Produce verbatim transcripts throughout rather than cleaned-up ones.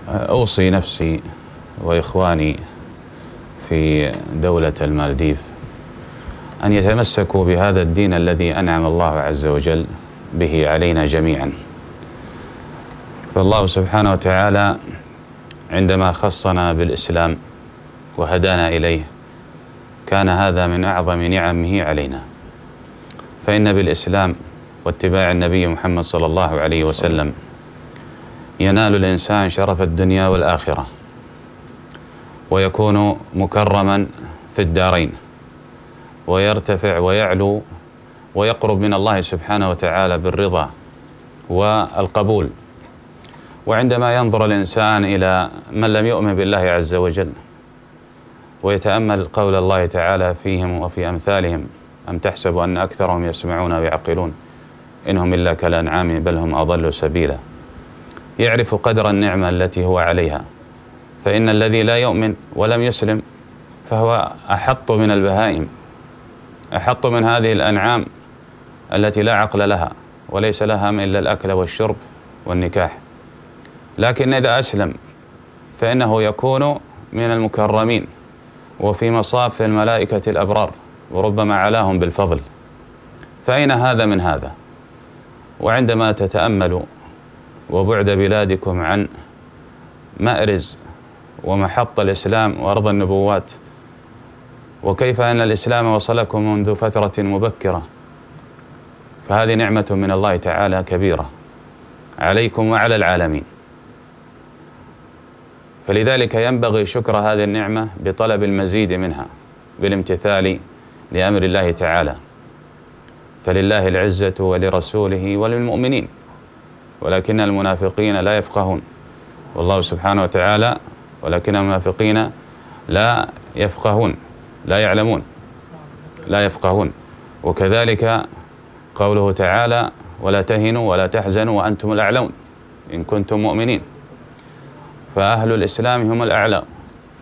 أوصي نفسي وإخواني في دولة المالديف أن يتمسكوا بهذا الدين الذي أنعم الله عز وجل به علينا جميعا. فالله سبحانه وتعالى عندما خصنا بالإسلام وهدانا إليه، كان هذا من أعظم نعمه علينا، فإن بالإسلام واتباع النبي محمد صلى الله عليه وسلم ينال الإنسان شرف الدنيا والآخرة، ويكون مكرما في الدارين، ويرتفع ويعلو ويقرب من الله سبحانه وتعالى بالرضا والقبول. وعندما ينظر الإنسان إلى من لم يؤمن بالله عز وجل ويتأمل قول الله تعالى فيهم وفي أمثالهم: أم تحسب أن أكثرهم يسمعون ويعقلون إن هم إلا كالأنعام بل هم أضل سبيلا، يعرف قدر النعمة التي هو عليها، فإن الذي لا يؤمن ولم يسلم فهو أحط من البهائم، أحط من هذه الأنعام التي لا عقل لها وليس لها هم إلا الأكل والشرب والنكاح. لكن إذا أسلم فإنه يكون من المكرمين وفي مصاف الملائكة الأبرار، وربما علاهم بالفضل. فأين هذا من هذا؟ وعندما تتأمل وبعد بلادكم عن مأرز ومحط الإسلام وأرض النبوات، وكيف أن الإسلام وصلكم منذ فترة مبكرة، فهذه نعمة من الله تعالى كبيرة عليكم وعلى العالمين. فلذلك ينبغي شكر هذه النعمة بطلب المزيد منها بالامتثال لأمر الله تعالى، فلله العزة ولرسوله وللمؤمنين ولكن المنافقين لا يفقهون. والله سبحانه وتعالى: ولكن المنافقين لا يفقهون، لا يعلمون، لا يفقهون. وكذلك قوله تعالى: ولا تهنوا ولا تحزنوا وأنتم الأعلون إن كنتم مؤمنين. فأهل الإسلام هم الأعلى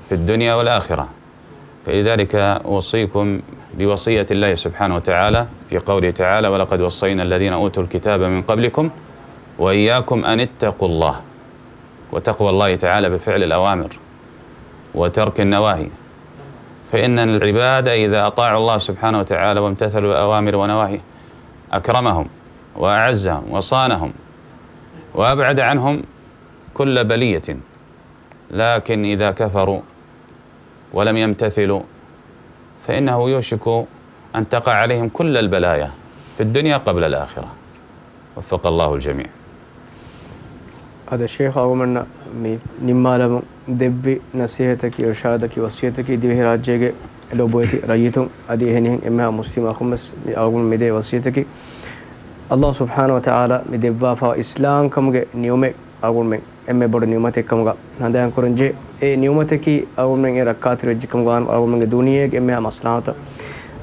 في الدنيا والآخرة. فلذلك أوصيكم بوصية الله سبحانه وتعالى في قوله تعالى: ولقد وصينا الذين أوتوا الكتاب من قبلكم وإياكم أن اتقوا الله. وتقوى الله تعالى بفعل الأوامر وترك النواهي، فإن العباد إذا أطاعوا الله سبحانه وتعالى وامتثلوا الأوامر والنواهي أكرمهم وأعزهم وصانهم وأبعد عنهم كل بلية، لكن إذا كفروا ولم يمتثلوا فإنه يوشك أن تقع عليهم كل البلايا في الدنيا قبل الآخرة. وفق الله الجميع. އަދި ޝޭޚް އަޅުގަނޑުމެންނަށް މި ނިންމާލަމުން ދެއްވި ނަސޭހަތަކީ، އިރުޝާދަކީ، ވަޞިއްޔަތަކީ ދިވެހިރާއްޖޭގެ ލޮބުވެތި ރައްޔިތުން އަދި އެހެނިހެން އެންމެހާ މުސްލިމް އަޚުން ވެސް މި އަޅުގަނޑު މިދޭ ވަޞިއްޔަތަކީ، އަﷲ ސުބްޙާނަހޫ ވަތަޢާލާ މި ދެއްވާފައިވާ އިސްލާމްކަމުގެ ނިޢުމަތް އަޅުގަނޑުމެން އެންމެ ބޮޑު ނިޢުމަތެއްކަމުގަ ހަނދާންކުރަންޖެހޭ. އެ ނިޢުމަތަކީ އަޅުގަނޑުމެން އެ ރައްކާތެރިވެއްޖެކަމުގަ އަޅުގަނޑުމެންގެ ދުނިޔޭގެ އެންމެހާ މަސްލަހަތަށް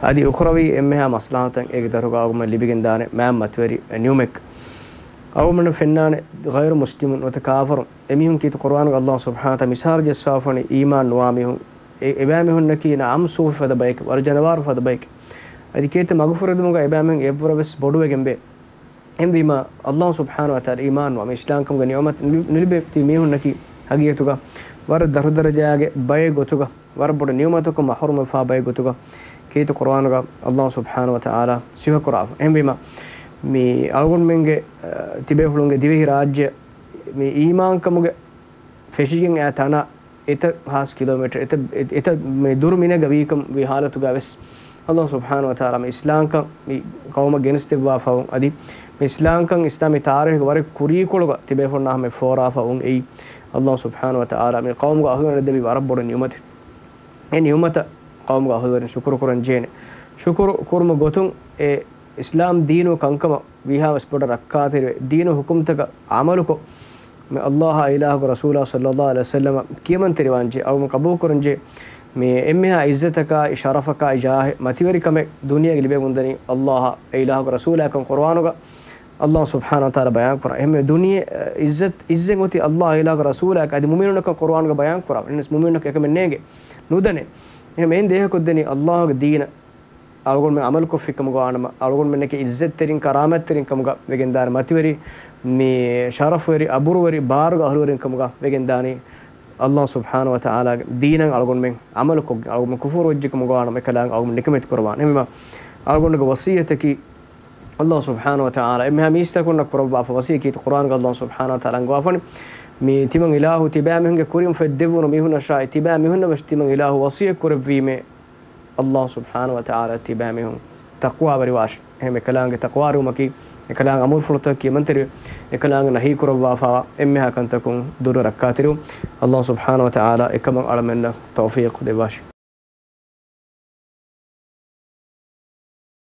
އަދި އުޚްރަވީ އެންމެހާ މަސްލަހަތަށް އޭގެ ދަށުގަ އަޅުގަނޑުމެން ލިބިގެންދާނެ މާތް މަތިވެރި ނިޢުމަތް. އަޅުގަނޑުމެންނަށް ފެންނާނެ ޣައިރު މުސްލިމުން ނުވަތަ ކާފަރުން އެމީހުން ކީރިތި ޤުރުއާނުގަ އަﷲ ސުބްޙާނަހޫ ވަތަޢާލާ މިސާލު ޖެއްސާފަވަނީ އީމާން ނުވާ މީހުން. އެ، އެބައިމީހުންނަކީ ނަޢަމް ސޫފި ފަދަ ބައެކެ، ވަރަށް ޖަނަވާރު ފަދަ ބައެކެ. އަދި ކޭތަ މަގުފުރެދުމުގަ އެބައިމީހުން އެއްވަރަށް ވެސް ބޮޑުވެގެންވޭ. އެހެންވީމާ، އަﷲ ސުބްޙާނަހޫ ވަތަޢާލާ އީމާން ނުވާ، މި އިސްލާމްކަމުގެ ނިޢުމަތް ނު-، ނުލިބޭ ތިބި މީހުންނަކީ ހަގީގަތުގަ ވަރަށް ދަށުދަރަޖާގެ ބައެއް ގޮތުގަ، ވަރަށް ބޮޑު ނިޢުމަތަކުން މަޙްރޫމްވެފާ ބައެއް ގޮތުގަ ކީރިތި ޤުރުއާނުގަ އަﷲ ސުބްޙާނަހޫ ވަތަޢާލާ ސިފަކުރާފަ. އެހެންވީމާ، މި އަޅުގަނޑުމެންގެ، އަ، ތިބޭފުޅުންގެ ދިވެހިރާއްޖެ މި އީމާންކަމުގެ ފެށިގެން އައި ތަނާ އެތައް ހާސް ކިލޯމީޓަރު، އެތައް، އެ-، އެތައް މި ދުރު މިނެގަ ވީކަން ވީ ޙާލަތުގަ ވެސް، އަﷲ ސުބްޙާނަހޫ ވަތަޢާލާ މި އިސްލާމްކަން މި ޤައުމަށް ގެނެސްދެއްވާފައި ވުން އަދި މި އިސްލާމްކަން އިސްލާމީ ތާރީޚުގެ ވަރަށް ކުރީކޮޅުގަ ތިބޭފުޅުންނާ ހަމަޔަށް ފޯރާފައި ވުން އެއީ، އަﷲ ސުބްޙާނަހޫ ވަތަޢާލާ މި ޤައުމުގެ އަހުލުވެރިންނަށް ދެއްވި ވަރަށް ބޮޑު ނިޢުމަތެއް. އެ ނިޢުމަތަށް ޤައުމުގެ އަހުލުވެރިން ޝުކުރު ކުރަން ޖެހޭނެ. ޝުކުރު ކުރުމުގެ ގޮތުން އެ އިސްލާމް ދީނު ކަންކަމަށް ވީހާވެސް ބޮޑަށް ރައްކާތެރިވެ، ދީނު ޙުކުމްތަކަށް ޢަމަލުކޮށް، މި އަﷲއާ އިލާހުގެ ރަސޫލާ ޞައްލައްލާހު ޢަލައިހި ވަސައްލަމަ ކިޔަމަންތެރިވާންޖެ، އަޅުގަނޑު ޤަބޫލުކުރަންޖެ، މި އެންމެހާ ޢިއްޒަތަކާއި، ޝަރަފަކާއި، ޖާހެއް، މަތިވެރިކަމެއް ދުނިޔޭގަ ލިބެމުންދަނީ އަﷲއާ އެ އިލާހުގެ ރަސޫލާކަން ޤުރުއާނުގަ އަﷲ ސުބްޙާނަހޫ ވަތަޢާލާ ބަޔާންކުރާ. އެހެންވެ ދުނިޔެ، އަ، ޢިއްޒަތް، ޢިއްޒަތް އޮތީ އަﷲއާ އިލާހުގެ ރަސޫލާއަކަށް އަދި މުއުމިނުންނަކަށް ޤުރުއާނުގަ ބަޔާންކުރާ. އެހެނަސް މުއުމިނުންނަކަށް އެކަމެއް ނޭނގެ. ނުދަނެ. އެހެންވެ އެއިން ދޭހަކޮށްދެނީ އަﷲގެ ދީނަށް އަޅުގަނޑުމެން ޢަމަލުކޮށްފިކަމުގަ ވާނަމަ، އަޅުގަނޑުމެންނަކީ ޢިއްޒަތްތެރިން، ކަރާމަތްތެރިން ކަމުގަ ވެގެންދާނެ މަތިވެރި މި ޝަރަފުވެރި، އަބުރުވެރި، ބާރުގެ އަހުލުވެރިން ކަމުގަ ވެގެން ދާނީ. އައްލާހު ސުބްޙާނަހު ވަތަޢާލާގެ ދީނަށް އަޅުގަނޑުމެން ޢަމަލުކޮށްގެން، އަޅުގަނޑުމެން ކުފުރު ވެއްޖެކަމުގަ ވާނަމަ އެކަލާނގެ އަޅުގަނޑު ނިކަމެތި ކުރައްވާނެ. އެހެންވީމަ އަޅުގަނޑުގެ ވަޞިއްޔަތަކީ އައްލާހު ސުބްޙާނަހު ވަތަޢާލާ އެންމެހާ މީސްތަކުންނަށް ކުރައްވާފަ ވަޞިއްޔަތް ކީރިތި ޤުރްއާނުގަ އައްލާހު ސުބްޙާނަހު ވަތަޢާލާ އަންގަވާފަނި. މި ތިމަން އިލާހު ތިބާމީހުންގެ ކުރިން ފެއްދެވުނު މީހުންނަށާއި ތިބާމީހުންނަށް ވެސް ތިމަން އިލާހު ވަޞިއްޔަތް ކުރެއްވީމޭ. އައްލާހު ސުބްޙާނަހު ވަތަޢާލާ ތިބާމީހުން ތަޤްވާވެރިވާށި. އެހެން އެކަލާނގެ ތަޤްވާވެރިވުމަކީ އެކަލާނގެ އަމުރުފުޅުތަކަކީ އެމަންތެރިވެ، އެކަލާނގެ ނަހީ ކުރައްވާފައިވާ އެންމެހާ ކަންތަކުން ދުރަށް ރައްކާތެރިވުން. އައްލާހު ސުބްޙާނަހު ވަތަޢާލާ އެކަމަށް އަޅަމެންނަށް ތައުފީޤު ދެއްވާށި.